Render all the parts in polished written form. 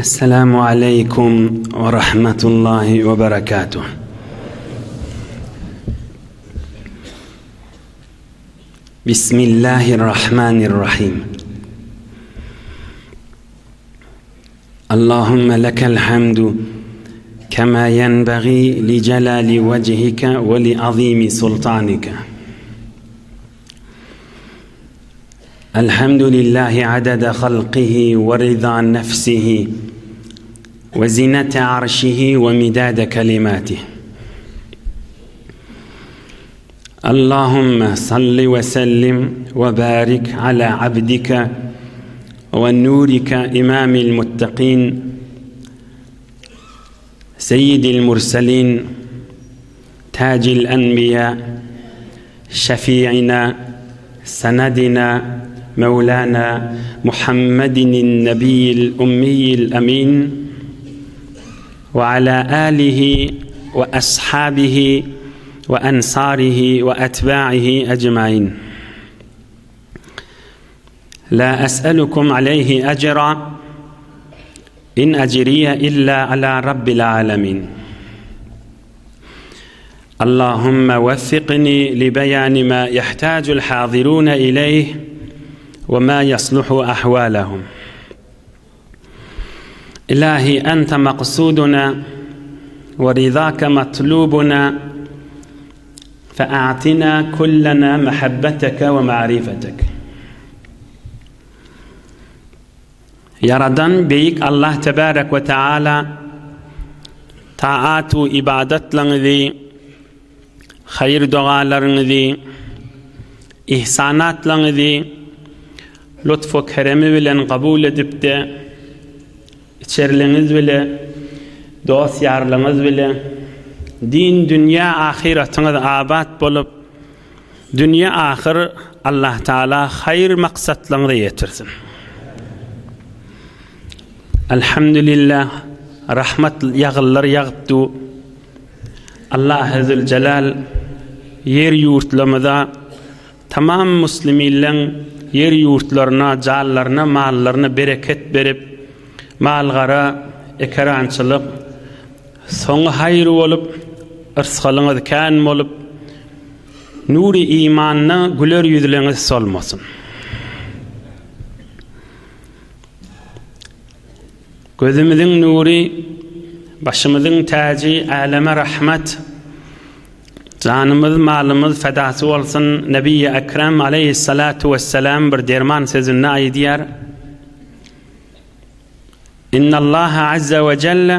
Esselamu aleýkum we rahmetullahi we berekatuh. Bismillahirrahmanirrahim. Allahümme lekel hamdu kema yenbagi li celali vechike ve li azimi sultanike. Elhamdülillahi adede halkihi ve rıza nefsihi ve zinete arşihi ve midade kelimatihi. Allahümme salli ve sellim ve barik ala abdike ve nurike imamil muttakin seyyidil murselin tacil enbiya şefi'ina senedina Mevlana Muhammedin nebiyyil ummiyil emin ve ala alihi ve ashabihi ve ensarihi ve etba'ihi ecmain. La es'elukum aleyhi ecra in ecriye illa ala rabbil alemin. Allahümme veffikni li beyani ma yahtacul hazirun ileyh ve ma yasluhu ahvalahum. Ilahi ente maksuduna ve rizake matlubuna fe'atina kullena mehabbeteke ve ma'rifetek. Ýaradan Beýik Allah Tebarek we Teala taat-u ibadatlaryňyzy, haýyr-dogalaryňyzy, ihsanatlaryňyzy lutf-u keremi bilen kabul edip-de, içerliňiz bile, dost-ýarlaryňyz bile, din, dünýä, ahyratyňyz abat bolup, Dünýe ahyr Allah Taala haýyr maksatlaryňyza ýetirsin. Elhamdülillah rahmat ýagyllar ýagyp du. Allah Zülcelal ýer ýurtlarymyza tamam musliminleň ýer ýurtlaryna, janlaryna, mallaryna bereket berip, mal-gara, ekerançylyk, Soňy haýyr bolup, yrsgalyňyz kän bolup, nury imanda güler ýüzleňiz solmasyn. Gözümiziň nury, başymyzyň täji, äleme rahmet, janymyz, malymyz fedasy bolsun, Nebi-i Ekrem aleýhissalatu wesselam bir derman sözünde aýdýar, Innallaha azza we jelle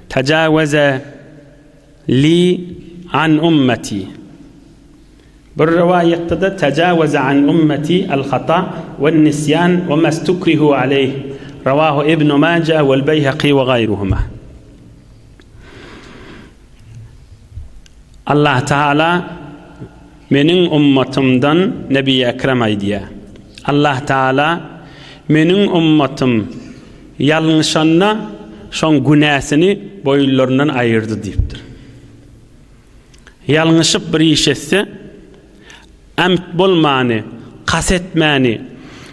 tejawaze li an ummeti. Bir riwayatda-da tejawaze an ummeti al-hata we-nisyan we mastukrihu aleyh. Rawahu Ibn Maja wel Beyhaqi we gaýruhuma. Allah Taala Meniň ummatymdan Nebi Ekrem aýdýar. Allah Taala meniň ummatym ýalňyşanda şoň günäsini boýunlaryndan aýyrdy diýipdir. Ýalňyşyp bir iş etse, ämt bolmany, kast etmäni,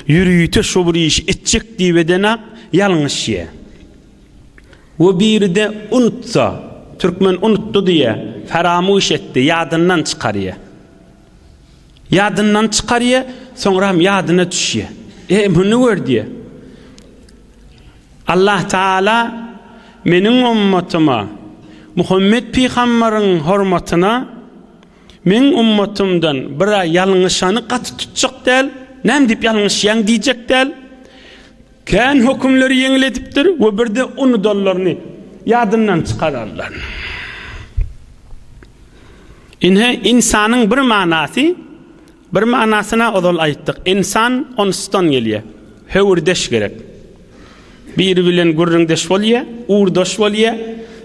ýörite şu bir işi etjek diýip edenak ýalňyşýar. We biride unutsa, türkmen unutdy diýýär, feramuş etdi, ýadyndan çykarýar. Ýadyndan çykarýar, soňram ýadyna düşýär. E, muny gör diýýär. Allah Taala meniň ummatyma Muhammet pygambaryň hormatyna meň ummatymdan bir ýalňyşany gaty tutjak däl, näme diýip ýalňyşýaň diýjek däl. Kän hökümleri ýeňil edipdir we birde unudanlaryny, ýadyndan çykaranlaryny. Ine, ynsanyň bir manasy, bir manasyna ozal aýtdyk. Ynsan onsdan gelýär. Höwürdeş gerek. Biri bilen gürrüňdeş bolýar, ugurdaş bolýar,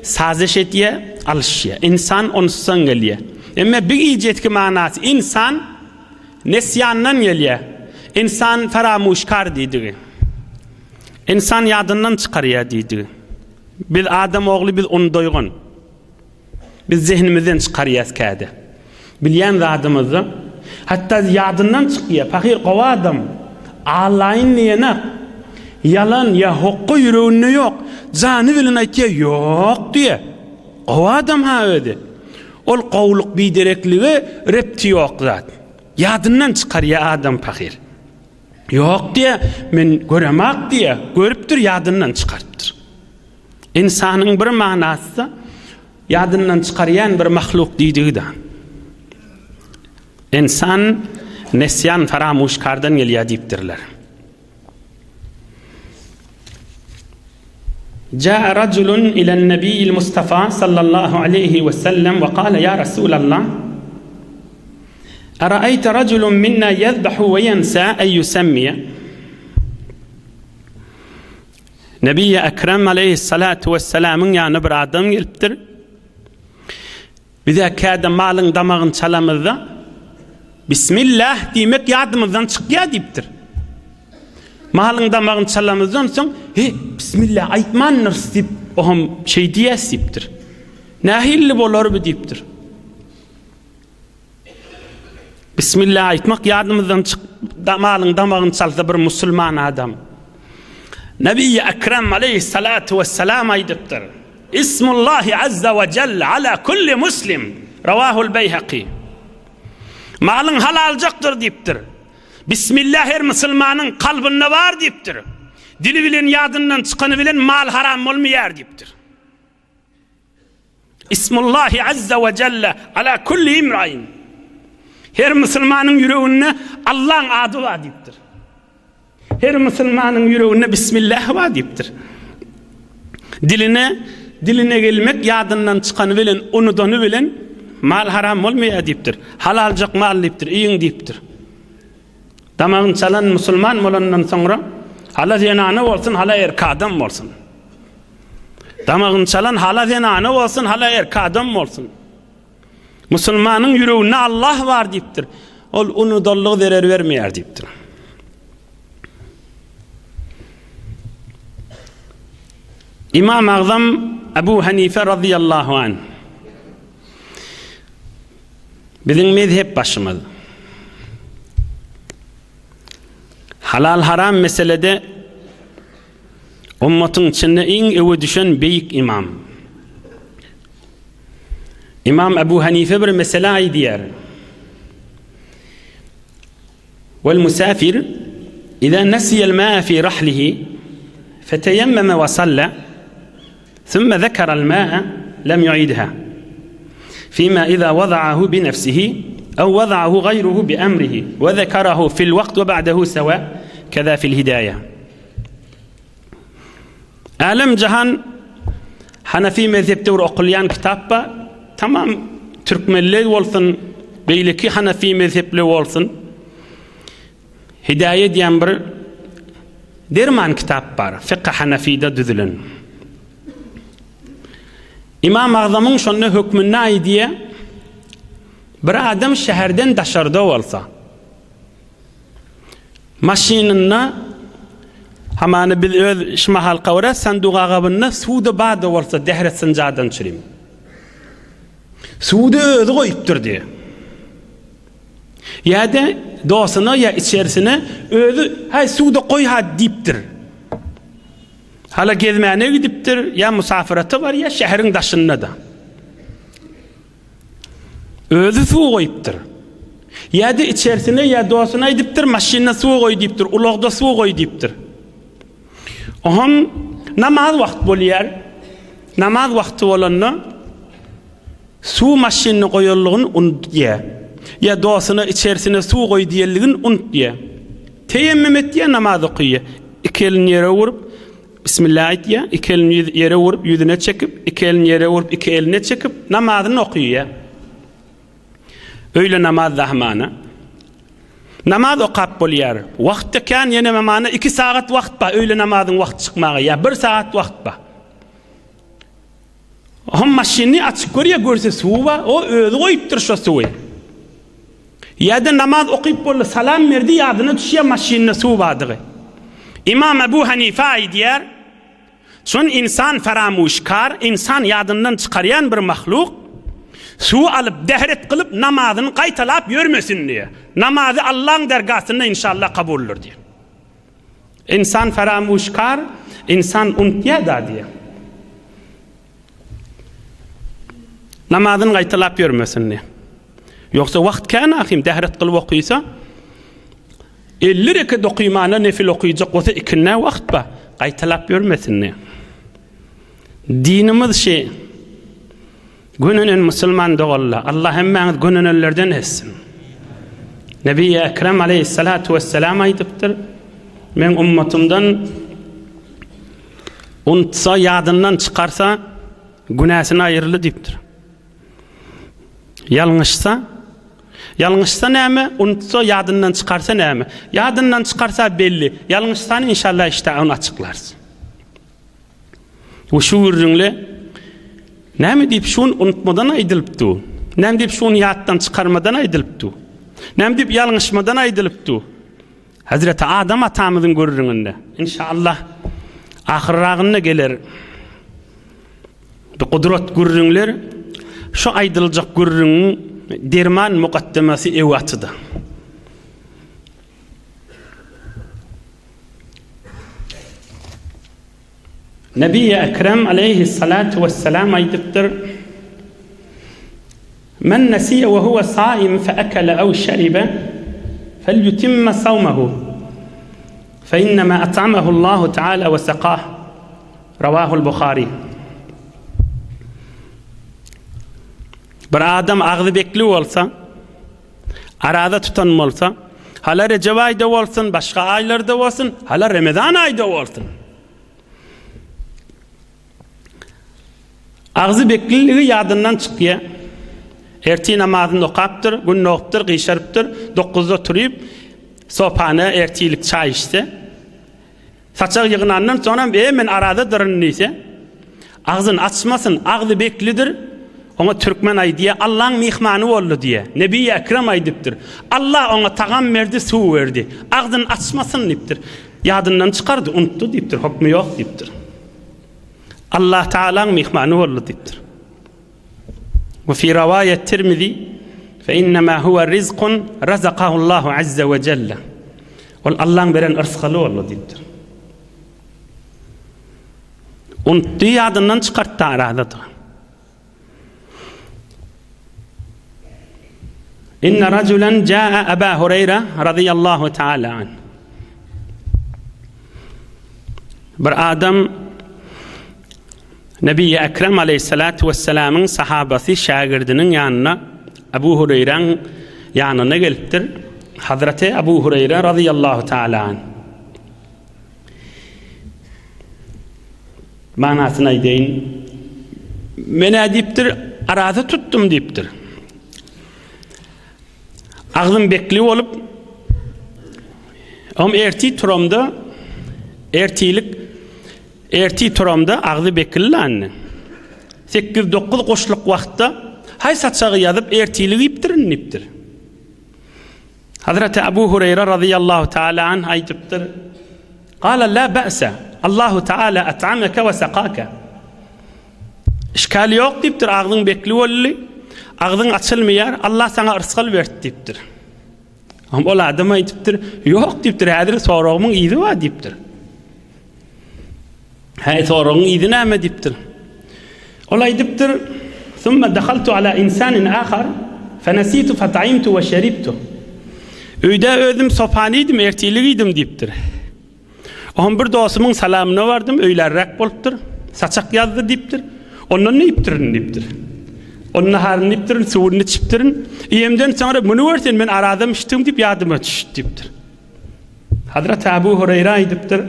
sazyş edýär, alyşýar. Ynsan onsdan gelýär. Emma bir gijetki manasy ynsan Nesýandan gelýär. Ynsan feramuşkar diýdigi. Ynsan ýadyndan çykarýar diýdigi. Biz adam ogly biz undoýgan. Biz zehnimizden çykarýas käde. Bilýän zadymyzda hatda ýadyndan çykýar. Pahyr gowy adam. Allaýyn diýenak. Ýalan ýa hokga ýüreginde ýok. Jany bilen aýtýar, ýok diýýär. Gowy adam ha özi. Ol gowulyk bidereklige repti ýok zat. Ýadyndan çykarýar adam pahyr. Ýok diýýär, men göremak diýýär. Görüpdir, ýadyndan çykarypdyr. Ynsanyň bir manasy ýadyndan çykarýan bir mahluk diýdigi-de. Ynsan nesýan faramuşkardan gelýär diýipdirler. Jaa rajulun ilen nebiyyil Mustafa sallallahu aleyhi we sellem we kale ya Resulallah Araayte raculun minna yezbahu ve yensa en yusemmiye Nebiýi Ekrem aleyhissalatu vesselamyň ýanyna bir adam gelipdir. Bize käde malyň damagyny çalamyzda Bismillah diýmek ýadymyzdan çykýar diýipdir. Malyň damagyny çalamyzdan soň, he, Bismillah aýtmandyrys diýip, oňam şeý diýäs diýipdir. Nähili bolar bu diýipdir. Bismillah aýtmak ýadymyzdan çyk, malyň damagyny çalsa bir musulman adam. Nebi Ekrem aleyhissalatu vesselam aýdypdyr. Ismullahi azza we jelle ala kulli muslim. Rawahul Beýhaki. Malyň halaljakdyr diýipdir. Bismillah her musulmanyň kalbynda bar diýipdir. Dili bilen ýadyndan çykany bilen mal haram bolmaýar diýipdir. Ismullahi azza we jelle ala kulli imrain. Her musulmanyň ýüreginde Allaň ady bar diýipdir. Her musulmanyň ýüreginde Bismillah bar diýipdir. Diline diline gelmek ýadyndan çykany bilen, unudany bilen mal haram bolmaýar diýipdir. Halaljak mal diýipdir, iýiň diýipdir. Damagyny çalan musulman bolandan soňra hala zenana bolsun, hala erkek adam bolsun. Damagyny çalan hala zenana bolsun, hala erkek adam bolsun. Musulmanyň ýüreginde Allah bar diýipdir. Ol unudallygy zerer bermeýär diýipdir. Imam Agzam Abu Hanife radıyallahu anh Biziň mezhep başymyz. Halal haram meselede Ummatyň içinde iň öwe düşen beýik imam. Imam Ebu Hanife bir mesele aýdýar. Wal musafir iza nasiya al-ma'a fi rahlihi fetayemmama wa salla thumma zakara al-ma'a lam yu'idha. Fima iza wada'ahu bi nafsihi aw wada'ahu ghayruhu bi amrihi wa zakarahu fil waqt wa ba'dahu sawa kaza fil hidayah. Älem jahan Hanefi mezhepde bir okulýan kitap bar. Tamam türkmenler bolsun, beýleki Hanefi mezhepli bolsun. Hidaýe diýen bir derman kitap bar. Fiqh Hanefide düzülen. Imam Agzamyň şonda hökmünde aýdýar. Bir adam şäherden daşarda bolsa, Maşynynda hamana biz öz şu mahalka görä sanduga gabynda suwda bada bolsa dähret synjadan çürim. Suwda özi goýupdyr diýe. Ýa-da dostuna ýa içerisine özi haý suwda goý ha diýipdir. Hala gezmäne gidipdir, ýa musafirata barýar, şäheriň daşynda-da. Özi suw goýupdyr. Ýa-da içerisine ýa dostuna aýdypdyr, maşynda suw goý diýipdir, ulagda suw goý diýipdir. Oňam namaz wagt bolýar. Namaz wagty bolanda suw maşynda goýanlygyny unutýar. Ýa dostuna içerisine suw goý diýenligini unutýar. Teýemmüm etýär, namaz okaýar. Iki elini ýere urup, Bismillah aýtýar, iki elini ýüz ýere urup ýüzüne çekip, iki elini ýere urup iki eline çekip namazyny okaýar. Öýle namaz dahmana. Namaz okap bolýar. Wagt-da kän ýene mamana 2 sagat wagt bar öýle namazyň wagty çykmaga ýa 1 sagat wagt bar. Hom maşynyny açyp görýär, görse suw bar, o özi goýupdyr şo suwy. Ýa-da namaz okyp boldy, salam berdi, ýadyna düşýär maşynda suw bardygy. Imam Ebu Hanife aýdýar, Çün insan feramuşkar, insan ýadyndan çykarýan bir mahluk, suw alyp, dehret kylyp, namazyny gaýtalap ýörmesin diýýär. Namazy Allaň dergasynda inşallah kabuldyr diýýär. Ynsan feramuşkar, ynsan unutýar-da diýýär. Namazyny gaýtalap ýörmesin diýýär. Ýogsa wagt kän ahim, dähret kylyp okysa, 50 reket okymana nefil okyjak bolsa ikindä wagt bar, gaýtalap ýörmesin diýýär. Dinimiz şi Gönenen musulman doganlar, Allah hemmäňizi gönenenlerden etsin. Nebi Ekrem aleyhissalatu vesselam aýdypdyr, Men ummatymdan unutsa, ýadyndan çykarsa, günäsini aýyrly diýipdir. Ýalňyşsa, ýalňyşsa näme, unutsa, ýadyndan çykarsa näme? Ýadyndan çykarsa belli, ýalňyşsany inşallah işte ony açyklarys. We şu gürrüňle näme diýip şun unutmadan aýdylypdy? Näme diýip şun ýatdan çykarmadan aýdylypdy? Näme diýip ýalňyşmadan aýdylypdy? Hazreti Adam atamyzyň gürrüňinde inşallah ahyrragynda geler. Bu gudrat gürrüňler şu aýdyljak gürrüňiň derman mukaddemasy ewatyda. Nebi Ekrem aleýhissalatu wesselam aýdypdyr, Men nesiye we huwe saim fe ekele ew şeribe felyutimme sawmehu fe innema at'amahu Allahu teala we sekah. Rawahul Buhari. Bir adam agzy bekli bolsa, Araza tutan bolsa, hala Rejep aýda bolsun, başga aýlarda bolsun, hala Remezan aýda bolsun. Agzy bekliligi ýadyndan çykýar. Ertir namazyny okapdyr, gün dogupdyr, gyşarypdyr, dokuzda turyp, sopana ertirlik çaý içse, Saçak ýygnandan soňam, E, men arazadyryn diýse, agzyny açmasyn, agzy beklidir. Oňa türkmen aýdýar, Allaň myhmany boldy diýýär. Nebi Ekrem aýdypdyr. Allah oňa tagam berdi, suw berdi. Agzyny açmasyn diýipdir. Ýadyndan çykardy, unutdy diýipdir, hokmy ýok diýipdir. Allah Tagalaň myhmany boldy diýipdir. We fi rawaýat Tirmizi fe innema huwa rizkun razakahu Allahu azza we jelle. Ol Allaň beren yrsgaly boldy diýipdir. Unutdy, ýadyndan çykartdy aradadyr. Inna rajulan jaa Aba Hureyra radiyallahu taala an. Bir adam Nebi Ekrem aleýhissalatu wessalamyň sahabasy şägirdiniň ýanyna Abu Hureýräň ýanyna gelipdir. Hazreti Abu Hureýre razyýallahu taala an. Manasyny aýdaýyn. Men-ä diýipdir, araza tutdum diýipdir. Agzym bekli bolup, om ertir turamda ertirlik Ertir turamda agzy bekildi Sekiz-dokuz goşluk wagtda haý saçagy ýazyp ertirlik iýipdirin diýipdir. Hazreti Abu Hureyre razyýallahu taala anh aýdypdyr. Gala la ba'sa. Allahu taala at'amaka we sakaka. Işgal ýok diýipdir, agzyň bekli boldy. Agzyň açylmaýar, Allah saňa yrsgal berdi diýipdir. Ol adam aýdypdyr, ýok diýipdir, häzir soragymyň yzy bar diýipdir. Häý, soragyň yzy näme diýipdir. Ol aýdypdyr, Summa dahaltu ala insanin ahar, fenesitu fataimtu we şeribtu. Öýde özüm sopany iýdim, ertirlik iýdim diýipdir. Oňa bir dostumyň salamyna bardym, öýlärräk bolupdyr. Saçak ýazdy diýipdir. Ondan ne iýipdirin diýipdir. Onun naharyny iýipdirin, suwuny içipdirin. Iýemden soňra muny görsen men arazam içdim diýip ýadyma düşdi diýipdir. Hazreti Abu Hureyre aýdypdyr.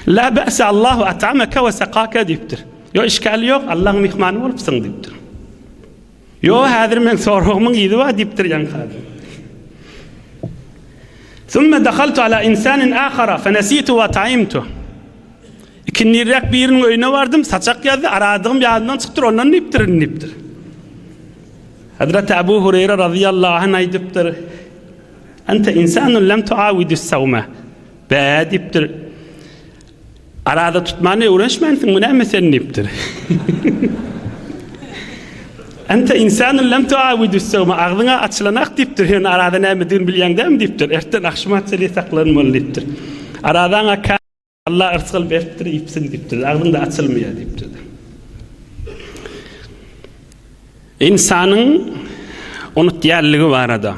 La ba'sa Allahu at'amaka we sakaka diýipdir. Ýok, işgali ýok, Allahyň myhmany bolupsyň diýipdir. Ýok, häzir men soragymyň yzy bar diýipdir ýaňky adam. Thumma dakhaltu ala insanin akhara fenesitu wa ta'imtu. Ikindirräk biriniň öýüne bardym, saçak ýazdy, aradygym ýadymdan çykypdyr, ondan diýipdirin diýipdir. Hazreti Abu Hureyre radıyallahu anh aýdypdyr. Ente insanun lem tuawidus sawme. Bä diýipdir. Araza tutmany öwrenişmänsiňmi näme sen diýipdir. Ente insanun lem tuawidus sawme. Agzyňa açylanak diýipdir. Ýöne araza nämedigini bilýäň dämi diýipdir. Ertden agşama çenli saklanmaly diýipdir. Aradan aka Allah yrsgal beripdir, iýipsin diýipdir. Agzyň-da açylmaýar diýipdir. Ynsanyň unutýanlygy barada.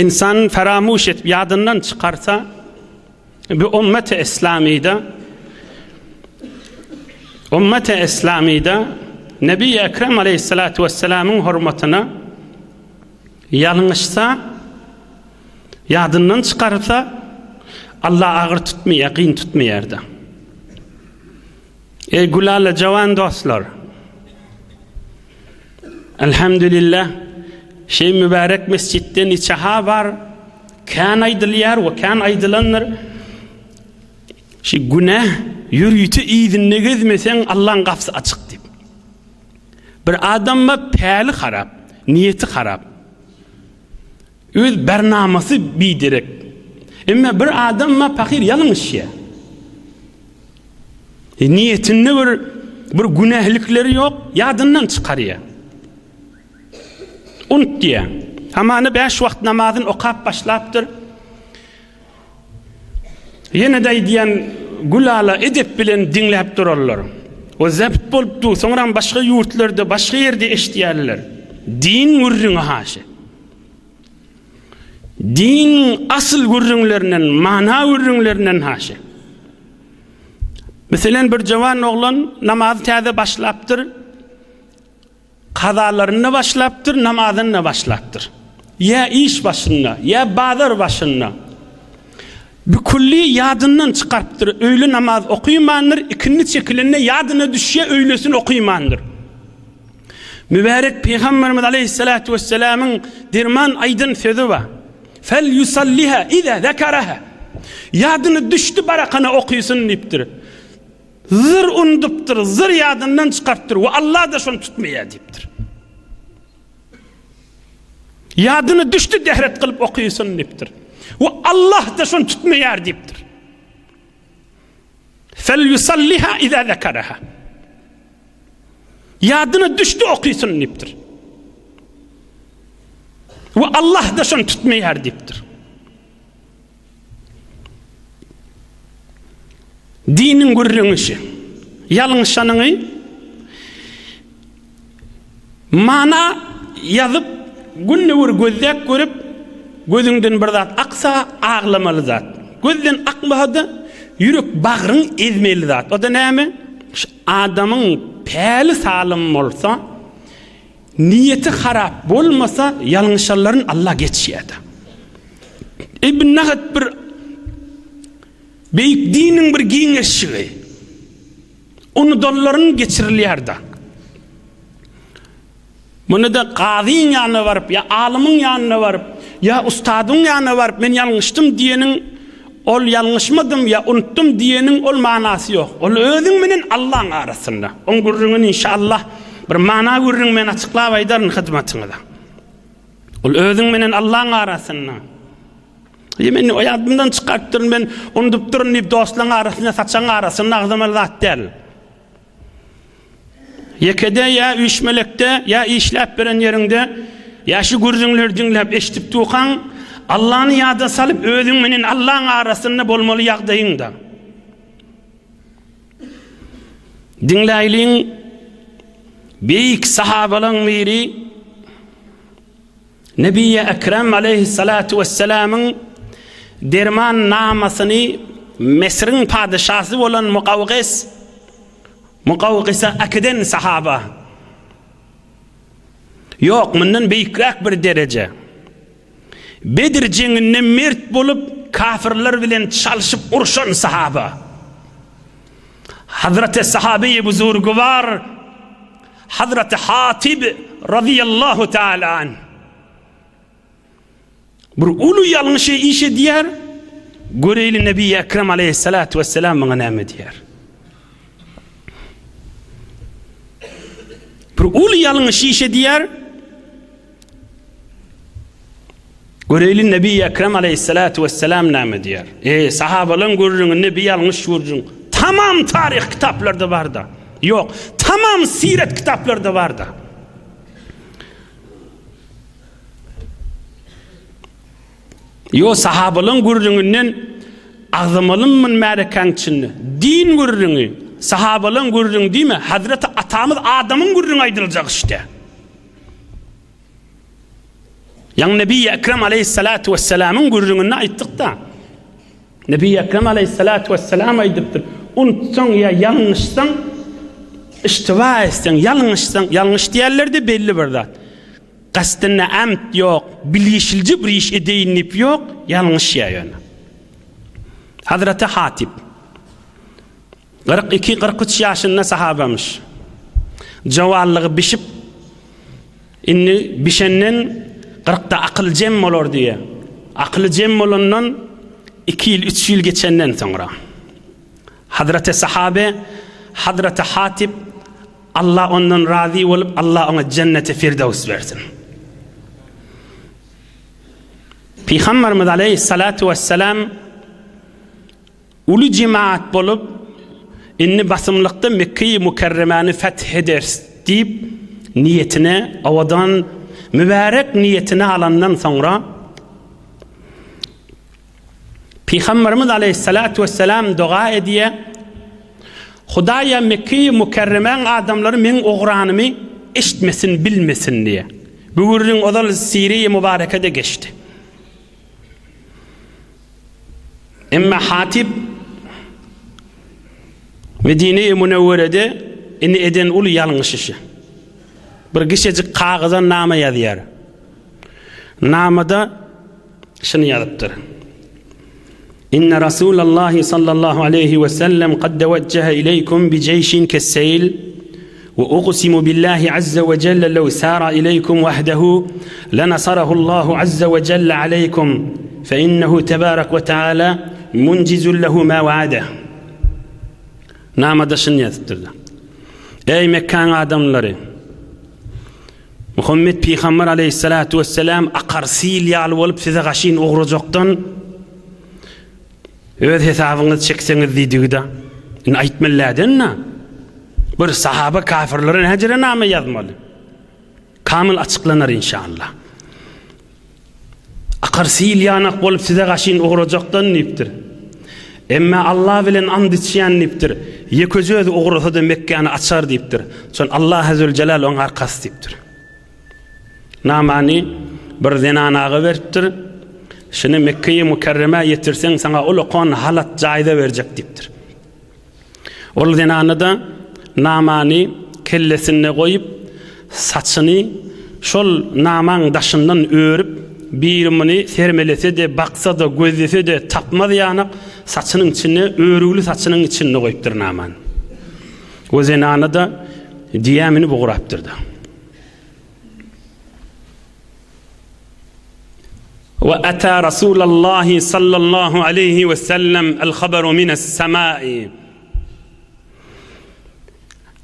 Ynsan feramuş edip ýadyndan çykarsa, bu ummeti islamyda ummeti islamyda Nebi Ekrem aleyhissalatu vesselamyň hormatyna ýalňyşsa, ýadyndan çykarsa, Allah agyr tutmaýar, kyn tutmaýar-da. Eý gülala jawan dostlar! Elhamdülillah, şeý mübärek mesjitde niçe-ha bar, kän aýdylýar we kän aýdylandyr. Şi günä ýörite yzynda gezmeseň Allaň gapysy açyk diýip. Bir adamma päli harap, niýeti harap. Öz bernamasy biderek. Emma bir adamma pahyr ýalňyşýar. E, niýetinde bir bir günählikleri ýok, ýadyndan çykarýar. Unutýar. Hamana bäş wagt namazyny okap başlapdyr. Ýene-de aýdýan gülala edep bilen diňläp durarlar. We zebt bolup dur, soňram başga ýurtlarda, başga ýerde eşidýärler. Din gürrüňi haşy. Din asyl gürrüňlerinden, mana gürrüňlerinden haşy. Meselen bir jawan oglan namazy täze başlapdyr. Kazalaryny başlapdyr, namazyny başlapdyr. Ýa iş başynda, ýa bazar başynda. Bükülli ýadyndan çykarypdyr, öýle namaz okymandyr, ikindi çekilende ýadyna düşýär, öýlesini okymandyr. Mübärek Pygamberimiz aleyhissalatu vesselamyň derman aýdan sözi bar. Fel yusalliha iza zekaraha. Ýadyna düşdi barakana okysyn diýipdir. Zyr undypdyr, zyr ýadyndan çykarypdyr we Allah-da şony tutmaýar diýipdir. Ýadyna düşdi dehret kylyp okysyn diýipdir. We Allah-da şony tutmaýar diýipdir. Fel yusalliha iza zekaraha. Ýadyna düşdi okysyn diýipdir. We Allah-da şony tutmaýar diýipdir. Diniň gürrüňi şi. Ýalňyşanyňy mana ýazyp, günde bir gözläp görüp, gözüňden bir zat aksa aglamaly zat. Gözden akmasa-da ýürek bagryň ezmeli zat. O-da näme? Şu adamyň päli salym bolsa, niýeti harap bolmasa, ýalňyşanlaryny Allah geçýär-de. Ibn Nahat bir beýik diniň bir giňeşligi. Unudanlaryň geçirilýär-de. Muny-da gazyň ýanyna baryp, ýa alymyň ýanyna baryp, ýa ustadyň ýanyna baryp, men ýalňyşdym diýeniň, ol ýalňyşmadym ýa unutdym diýeniň ol manasy ýok. Ol özüň menen Allaň arasynda. Oň gürrüňini inşallah bir mana gürrüň men açyklap aýdaryn hyzmatyňyza. Ol özüň menen Allaň arasynda. Ýa men o ýadymdan çykarypdyryn, men unudupdyryn diýip dostlaryň arasynda, saçagyň arasynda agzamaly zat däl. Ýekede ýa üýşmelekde, ýa işläp beren ýeriňde, ýa şu gürrüňleri diňläp eşidip durkaň, Allany ýada salyp özüň menen Allaň arasynda bolmaly ýagdaýyňda. Diňläýliň beýik sahabalaň biri Nebiýe Ekrem aleýhissalatu wessalamyň derman namasyny Mesriň padyşasy bolan Mukawgys Mukawgysa äkiden sahaba. Ýok, mundan beýikräk bir dereje. Bedir jeňinde mert bolup, kafirler bilen çalşyp urşan sahaba. Hazreti sahabeýi buzurgywar Hazreti Hatib razyýallahu taala anh bir uly ýalňyş iş edýär. Göreýli Nebi Ekrem aleyhissalatu vesselam muňa näme diýär. Bir uly ýalňyş iş edýär. Göreýli Nebi Ekrem aleýhissalatu wesselam näme diýýär? E, sahabalaryň gürrüňinde bir ýalňyş gürrüň. Tamam taryh kitaplarda barda. Ýok, tamam siret kitaplarda barda. Ýo sahabalaň gürrüňinden agzamalym mun märekäň içinde. Din gürrüňi, sahabalaň gürrüňi diýme, Hazreti atamyz Adamyň gürrüňi aýdyljak işde. Ýaňy Nebi Ekrem aleýhissalatu wessalamyň gürrüňini aýtdyk-da. Nebi Ekrem aleýhissalatu wessalam aýdypdyr, unutsaň ýa ýalňyşsaň, iştiba etseň, ýalňyşsaň, ýalňyş diýerler-de belli bir zat. Gastynda amt ýok, bilişilji bir iş edeýin diýip ýok, ýalňyşýar ýöne. Hazreti Hatip 42, 43 ýaşynda sahabamyş. Jowanlygy bişip, indi bişenden kyrkda akyl jem bolar diýýär. Akyly jem bolandan iki ýyl, üç ýyl geçenden soňra. Hazreti sahabe, Hazreti Hatip Allah ondan razy bolup, Allah oňa jenneti firdews bersin. Pygamberimiz aleyhissalatu vesselam Uly jemaat bolup, indi basymlykda Mekgeýi Mükerremäni feth ederis diýip, niýetine, owadan, mübärek niýetine alandan soňra, Pygamberimiz aleýhissalatu wessalam doga edýär, Hudaýa Mekgeýi Mükerremäň adamlary meň ogranymy eşitmesin, bilmesin diýýär. Bu gürrüň ozal Sire-i Mübarekede geçdi. Emma Hatip Medine-i Münewwerede indi eden uly ýalňyş işi. Bir kiçijik kagyza nama ýazýar. Namada şuny ýazypdyr. Inne Rasulallahi sallallahu aleyhi we sellem kad tewejjehe ileykum bi jeýşin kesseýl we uqsimu billahi azza we jelle lew sara ileykum wahdehu lenasarahu Allahu azza we jelle aleykum fe innehu tebarek we teala munjizun lehu ma waade. Namada şuny ýazypdyr. Eý Mekgäň adamlary! Muhammet pygamber aleýhissalatu wessalam akar sil ýaly bolup size gaşyn ugrajakdan öz hesabyňyzy çekseňiz diýdigi-de. Indi aýtmalyläden-de. Bir sahaba kafirlere näjere name ýazmaly? Kamyl açyklanar inşallah. Akar sil ýanak bolup size gaşyn ugrajakdan diýipdir. Emma Allah bilen and içýän diýipdir. Ýekeje özi ugrasa-da Mekgäni açar diýipdir. Şon Allah Züljelal oň arkasy diýipdir. Namany bir zenanaga beripdir. Şuny Mekgeýi Mükerremä ýetirseň saňa ulakan halat jaýza berjek diýipdir. Ol zenana-da namany kellesinde goýup, saçyny şol namaň daşyndan örüp, biri muny sermelese-de, baksa-da, gözlese-de tapmaz ýanak, saçynyň içinde, örügli saçynyň içinde goýupdyr namany. O zenana-da diýä münüp ugrapdyr-da. We ata Rasulallahi sallallahu aleýhi we sellem el haberu mines semai.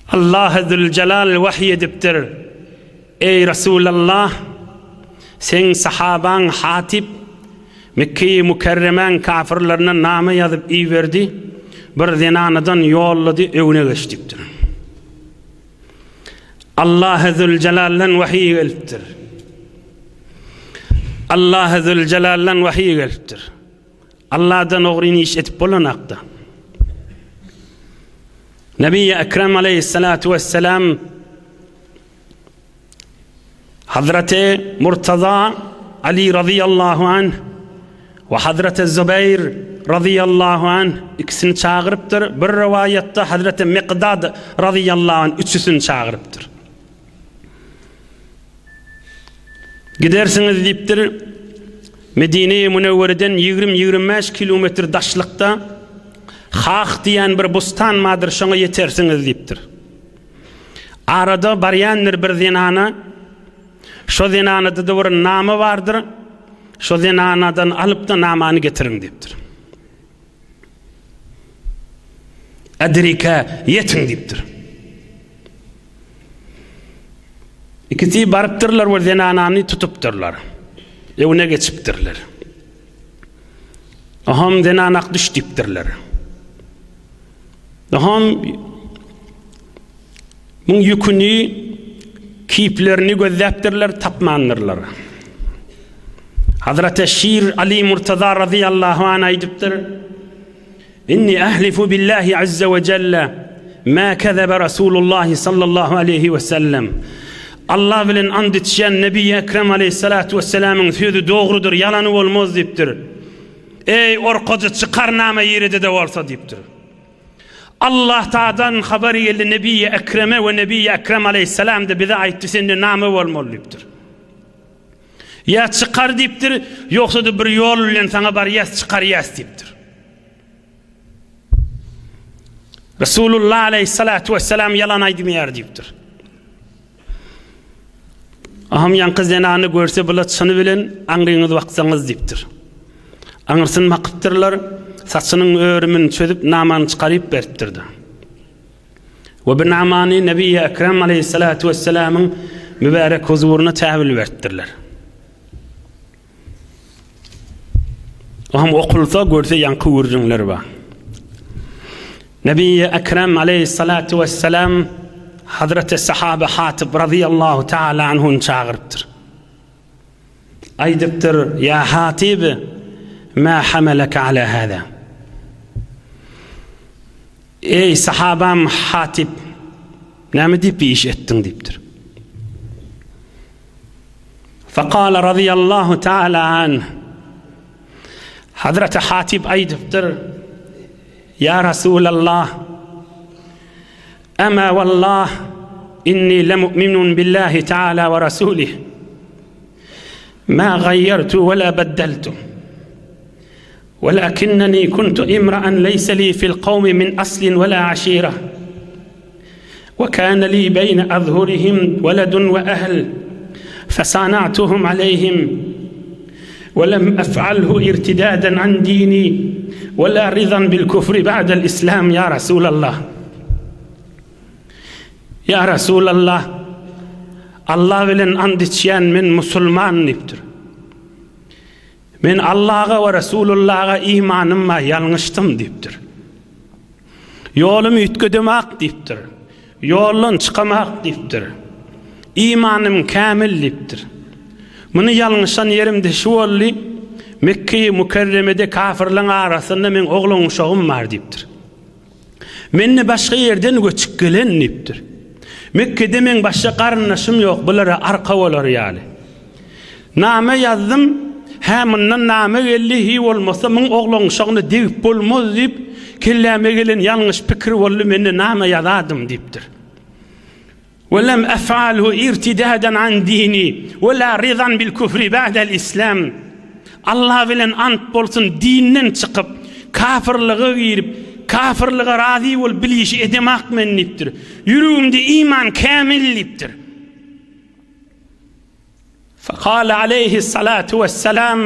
Allah Zülcelal wahy edipdir. Eý Rasulallah, seň sahabaň Hatip Mekgeýi Mükerremäň kafirlerine name ýazyp iberdi, bir zenanadan ýollady, öňüne geç diýipdir. Allahy Zülcelaldan wahyý gelipdir. Allahy Zülcelaldan wahyý gelipdir. Allahdan ogryn iş edip bolanakda. Nebi Ekrem aleyhissalatu vesselam Hazreti Murtaza Ali radıyallahu anh we Hazreti Zubeýr razyýallahu anh ikisini çagyrypdyr. Bir rowaýatda Hazreti Mikdad razyýallahu anh üçüsini çagyrypdyr. Gidersiňiz diýipdir. Medine-i Münewwereden 20-25 kilometr daşlykda Hah diýen bir bustan bardyr, şoňa ýetersiňiz diýipdir. Arada barýandyr bir zenana, şo zenanada-da bir nama bardyr, Şo zenanadan alyp-da namany getiriň diýipdir. Edrike ýetiň diýipdir. Ikisi barypdyrlar we zenanany tutupdyrlar. Öwne geçipdirler. Oham zenanak düş diýipdirler. Oham Muň ýüküni, kiplerini gözläpdirler, tapmandyrlar. Hazreti Şir Ali Murtaza razyýallahu anh aýdypdyr, Inni ahlifu billahi azza we jelle ma kezebe Rasulullah sallallahu aleyhi we sellem. Allah bilen and içýän Nebi Ekrem aleyhissalatu vesselamyň sözi dogrudyr, ýalany bolmaz diýipdir. Eý orkajy çykar name ýerede-de bolsa diýipdir. Allah Taadan habar geldi Nebi Ekreme we Nebi Ekrem aleyhissalam-da bize aýtdy sende name bolmaly diýipdir. Ýa çykar diýipdir, ýogsa-da bir ýol bilen saňa barýas, çykarýas diýipdir. Resulullah aleyhissalatu vesselam ýalan aýdmaýar diýipdir. Aham ýaňky zenany görse bula çyny bilen aňryňyz baksaňyz diýipdir. Aňyrsyny bakypdyrlar, saçynyň örümini çözüp namany çykaryp beripdir-de. We bu namany Nebi Ekrem aleyhissalatu vesselamyň mübärek huzuryna täwil beripdirler. O hem okulsa görse ýaňky gürrüňler bar. Nebi Ekrem aleyhissalatu vesselam Hazreti Sahabe Hatib radıyallahu taala anhuny çagyrypdyr. Aýdypdyr, Ýa Hatib, ma hamalaka ala hada? Eý, sahabam Hatib, näme diýip bir iş etdiň diýipdir. Fekale radiyallahu taala anh. Hazreti Hatib aýdypdyr, Ýa Rasulallah, Ema wallah inni lemu'minun billahi taala we rasulih. Ma gaýýartu we la beddeltu. Welakinneni kuntu imra'an leýse li fil kawmi min aslin we la aşira. We kana li beýne azhurihim weledun we ehl. Fesana'tuhum aleyhim. We lem ef'alhu irtidadan an dini we la rizan bil kufri ba'del islam ya Rasulallah. Ya Rasulallah, Allah bilen and içýän men musulman diýipdir. Men Allaha we Resulullaha imanym bar, ýalňyşdym diýipdir. Ýolumy üýtgedemak diýipdir. Ýoldan çykamak diýipdir. Imanym kämil diýipdir. Muny ýalňyşan ýerimde şu boldy, Mekge-i Mükerremede kafirleň arasynda meň oglan-uşagym bar diýipdir. Mende başga ýerden göçüp gelen diýipdir. Mekgede meň başga garyndaşym ýok, bulara arka bolar ýaly. Name ýazdym, hä mundan name geldi, hiý bolmasa muň oglan-uşagyna degip bolmaz diýip, kelläme gelen ýalňyş pikir boldy, mende name ýazadym diýipdir. We lem ef'alhu irtidadan an dini we la rizan bil kufri ba'del islam. Allah bilen ant bolsun dinden çykyp, kafirlige girip, kafirlige razy bolup bil işi edemak men diýipdir. Ýüregimde iman kämil diýipdir. Fekale aleýhissalatu wessalam,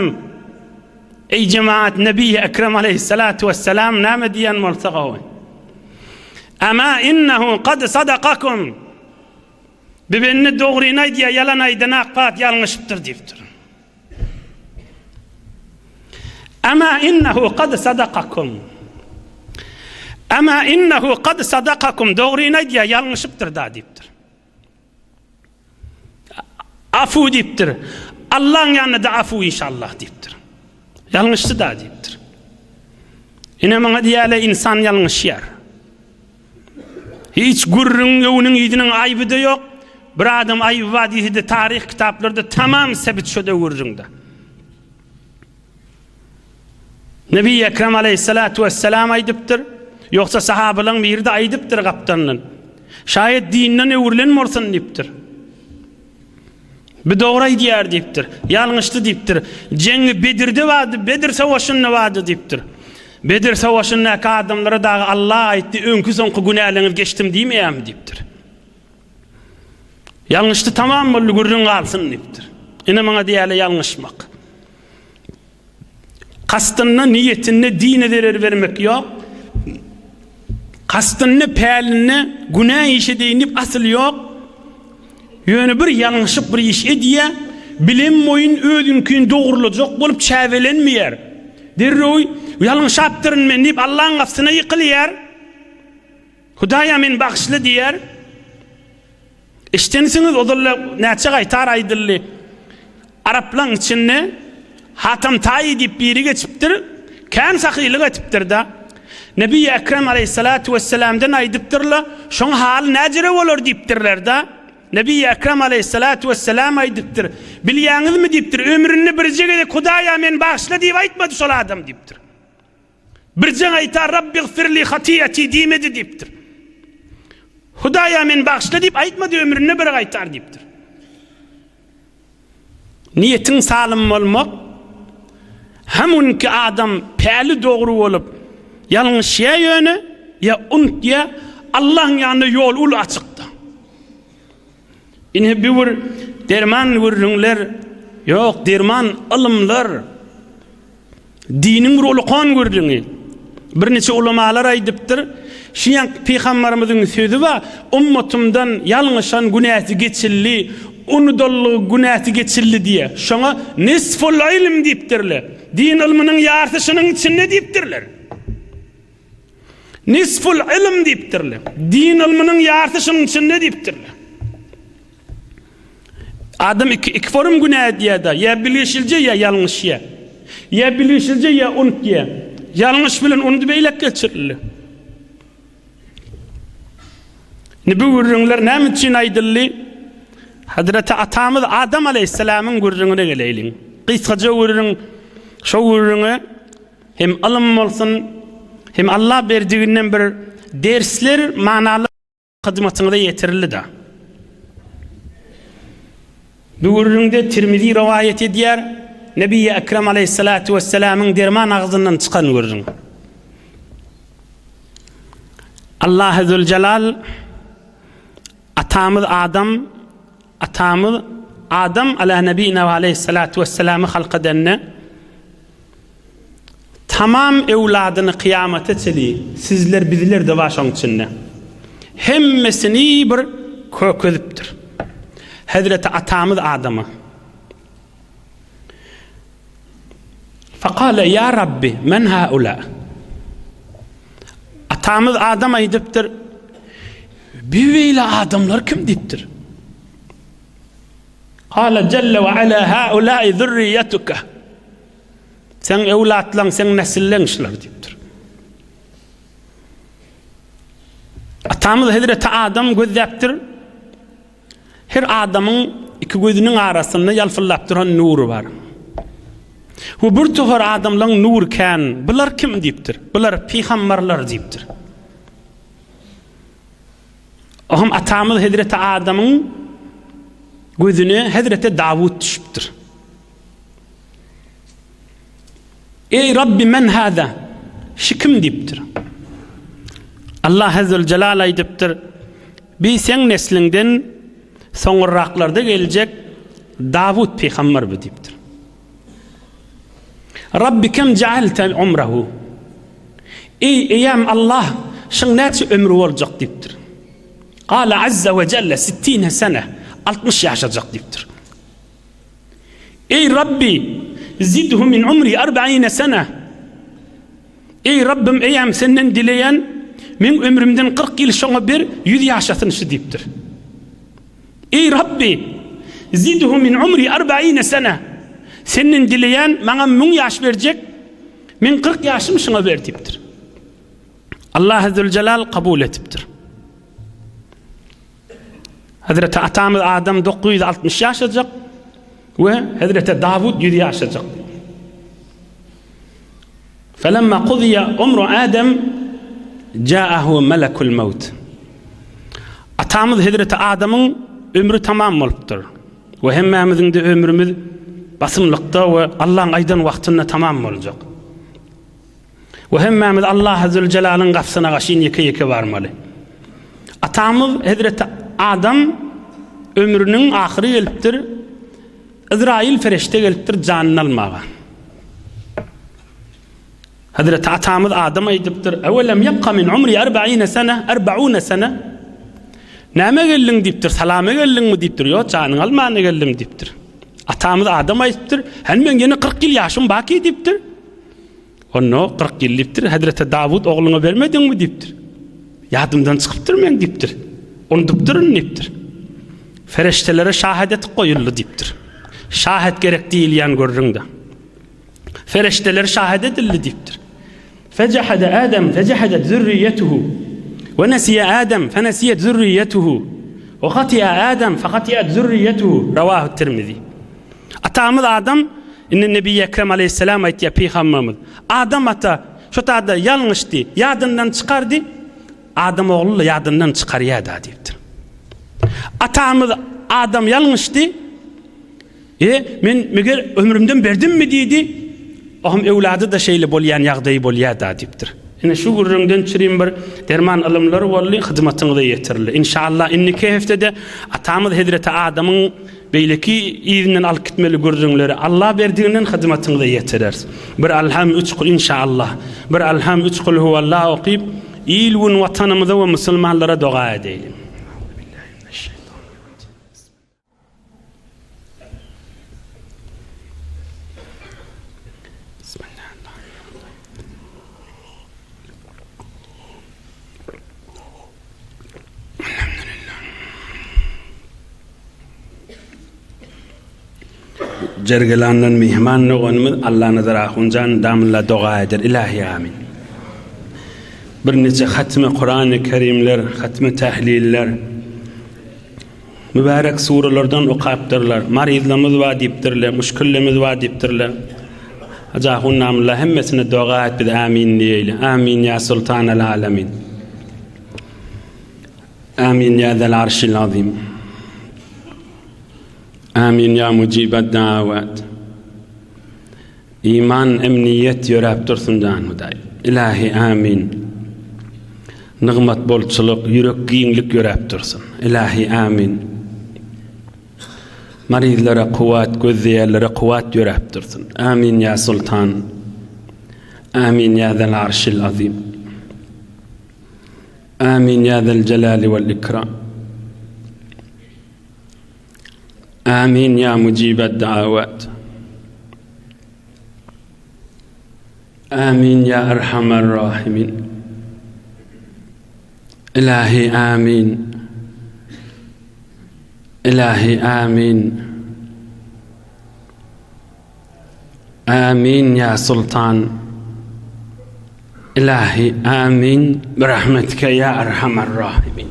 Eý jemaat, Nebi Ekrem aleýhissalatu wessalam näme diýen bolsa gowy. Ama innehu kad sadakakum. Bir bende dogryny aýdýar, ýalan aýdanak pat ýalňyşypdyr diýipdir. Ama innehu kad sadakakum. Ama innehu kad sadakakum. Dogryny aýdýar, ýalňyşypdyr da diýipdir. Afu diýipdir. Allaň ýanynda-da afu inşallah diýipdir. Ýalňyşdy da diýipdir. Ine maňa diýýärler insan ýalňyşýar. Hiç gürrüň öwüniň ýüzüniň aýby-da ýok. Bir adam aýby bar diýse-de taryh kitaplarda tamam sebit şo döwürjüňde. Nebi Ekrem aleyhissalatu vesselam aýdypdyr. Ýogsa sahabalaryň biri-de aýdypdyr gapdandan. Şaýat dinden öwrülen bolsun diýipdir. Bu dogry aýdýar diýipdir. Ýalňyşdy diýipdir. Jeňi Bedirde bardy, Bedir savaşynda bardy diýipdir. Bedir savaşyndaky adamlara dagy Allah aýtdy, öňki soňky günäleriňizi geçdim diýmeýärmi diýipdir. Ýalňyşdy tamam boldy, gürrüň galsyn diýipdir. Ine maňa diýýärler ýalňyşmak. Kastynda, niýetinde dine zerer bermek ýok. Kastynda, pälinde günä iş edeýin diýip asyl ýok. Ýöne bir ýalňyşyp bir iş edýär, bilen boýun özüňkini dogrulajak bolup çäbelenmeýär. Derrew ýalňyşapdyryn men diýip Allaň gapysyna ýykylýar. Hudaýa meni bagyşla diýýär. Eşdensiňiz ozal näçe gaýtar aýdyldy. Araplaň içinde. Hatam Taýy diýip biri geçipdir, kän sahylyk etipdir-de. Nebi Ekrem aleýhissalatu wesselamdan aýdypdyrlar, şoň haly näjere bolar diýipdirler-de. Nebi Ekrem aleýhissalatu wesselam aýdypdyr, bilýäňizmi diýipdir, ömründe birje gezek Hudaýa meni bagyşla diýip aýtmady şol adam diýipdir. Birje gaýta Rabbigfirli hatiýati diýmedi diýipdir. Hudaýa meni bagyşla diýip aýtmady ömründe bir gaýtar diýipdir. Niýetiň salym bolmak, Hamunki adam päli dogry bolup, ýalňyşýa ýöne, ýa unutýa, Allahyň ýanynda ýol uly açykda. Ine bu bir derman gürrüňler, ýok, derman ylymlar. Diniň bir ulukan gürrüňi. Birniçe ulamalar aýdypdyr, Şu ýaňky pygambarymyzyň sözi bar, Ummatymdan ýalňyşan günäsi geçildi, unudallygy günäsi geçildi diýe. Şoňa nisful ylm diýipdirler. Din ylmynyň ýarsy şunuň içinde diýipdirler. Nisful ylm diýipdirler. Din ylmynyň ýarsy şunuň içinde diýipdirler. Adam iki, iki forum günä edýär-de, ýa bilgeşilje, ýa ýalňyşýar. Ýa bilgeşilje, ýa unutýar. Ýalňyş bilen unudy beýläk geçirildi. Indi bu gürrüňler näme üçin aýdyldy? Hazreti atamyz Adam aleýhissalamyň gürrüňine geleýliň. Gysgaja gürrüň, şo gürrüňe hem ylym bolsun, hem Allah berdiginden bir dersler, manaly Hyzmatyňyza ýetirildi-de. Bu gürrüňde Tirmizi rowaýat edýär, Nebi Ekrem aleýhissalatu wessalamyň derman agzyndan çykan gürrüň. Allahy Züljelal atamyz Adam, atamyz Adam ala nebina we aleýhissalatu wessalamy halk edende Tamam öwladyny kyýamata çeli sizler bizler-de bar şoň içinde. Hemmesini bir kökezipdir. Hezreti atamyz Adama. Fakale ýa Rabbi men haula. Atamyz Adam aýdypdyr. Bi beýle adamlar kim diýipdir. Kale celle we ala haulai zürriýetuke. Seň öwlatlaň, seň nesilleň şular diýipdir. Atamyz Hezreti Adam gözläpdir. Her adamyň iki gözüniň arasynda ýalpyldap duran nury bar. Bu bir topar adamlaryň nury kän. Bular kim diýipdir. Bular pygamberler diýipdir. Ohm atamyz Hezreti Adamyň gözüne Hezreti Dawut düşüpdir. Eý Rabbi men hada? Şi kim diýipdir. Allah Azze Jelal aýdypdyr, Bi seň nesliňden soňurraklarda geljek Dawut pygamber bu diýipdir. Rabbi kem ja'alte umrahu? Eý eýäm Allah, şyň näçe ömri boljak diýipdir. Gala Azze we Jelle sittine sene, 60 ýaşajak diýipdir. Eý Rabbi, zidhu min umri arba'ine sene. Eý Rabbim, eýäm senden dileýän, meň ömrümden 40 ýyl şoňa ber, 100 ýaşasyn şu diýipdir. Eý Rabbi, zidhu min umri arba'ine sene. Senden dileýän, maňa 1000 ýaş berjek, meň 40 ýaşym şoňa ber diýipdir. Allah Zülcelal kabul etipdir. Hezreti atamyz Adam 960 ýaşajak we Hezreti Dawud 100 ýaşajak. Felemma qudiya umru Adam ja'ahu melekul maut. Atamyz Hezreti Adamyň ömri tamam bolupdyr. We hemmämiziň de ömrümiz basymlykda we Allahyň aýdan wagtynda tamam boljak. We hemmämiz Allahy Züljelalyň gapysyna gaşyn ýeke-ýeke barmaly. Atamyz hezreti Adam ömrüniň ahyry gelipdir. Yzraýyl pereşde gelipdir janyny almaga. Hezreti atamyz Adam aýdypdyr, Ewelem ýebka min umri erbaine sene, erbaune sene. Näme geldiň diýipdir, salama geldiňmi diýipdir. Ýok, janyňy almana geldim diýipdir. Atamyz Adam aýdypdyr, Hany meň ýene 40 ýyl ýaşym baki diýipdir. Onda 40 ýyl diýipdir, Hezreti Dawut ogluňa bermediňmi diýipdir. Ýadymdan çykypdyr meň diýipdir. Unudupdyryn diýipdir. Fereştelere şahadet goýuldy diýipdir. Şahat gerek diýilýän gürrüňde. Ferişdeler şahit edildi diýipdir. Fejehede Adem fejehedet zürriýetuhu we nesiye Adem fenesiyet zürriýetuhu we hati'a Adem fehati'at zürriýetuhu Rawahu Tirmizi. Atamyz Adam indi Nebi Ekrem aleyhisselam aýtýar pygamberimiz. Adam ata şu tada ýalňyşdy, ýadyndan çykardy. Adam ogly ýadyndan çykarýar da diýipdir. Atamyz Adam ýalňyşdy. E, men meger ömrümden berdimmi diýdi. Ohm öwlady-da şeýle bolýan ýagdaýy bolýar-da diýipdir. Ine şu gürrüňden çürim bir derman ylymlar boldy, hyzmatyňyza ýetirildi. Inşallah indiki heftede atamyz hezreti Adamyň beýleki yzyndan alyp gitmeli gürrüňleri Allah berdiginden hyzmatyňyza ýetireris. Bir Alham üç kul inşallah. Bir Alham üç kul huwallah okyp, il-gün watanymyza we musulmanlara doga edeýliň. Jergelandan myhman doganymyz Allanazar ahunjan damylla doga eder. Ilahi amin. Bir neçe hatmy Kurany Kerimler, hatmy tahliller, Mübärek surelerden okapdyrlar. Maryzlamyz bar diýipdirler, müşkillemiz bar diýipdirler. Hajy ahun namylla hemmesine doga et biz amin diýeýli. Amin ýa sultanal alamin. Amin ýa zel arşil azim. Amin ýa mujibad dawat. Iman emniýet ýöräp dursun jan Hudaý. Ilahi amin. Nygmat bolçulyk, ýürek giňlik ýöräp dursun. Ilahi amin. Maryzlara kuwwat, gözleýänlere kuwwat ýöräp dursun. Amin ýa Sultan. Amin ýa Zel Arşil Azim. Amin ýa Zel Jelali wal Ikram. Amin ýa mujibed dawat. Amin ýa erhamer rahimin. Ilahi amin. Ilahi amin. Amin ýa Sultan. Ilahi amin. Birahmetike ýa erhamer rahimin.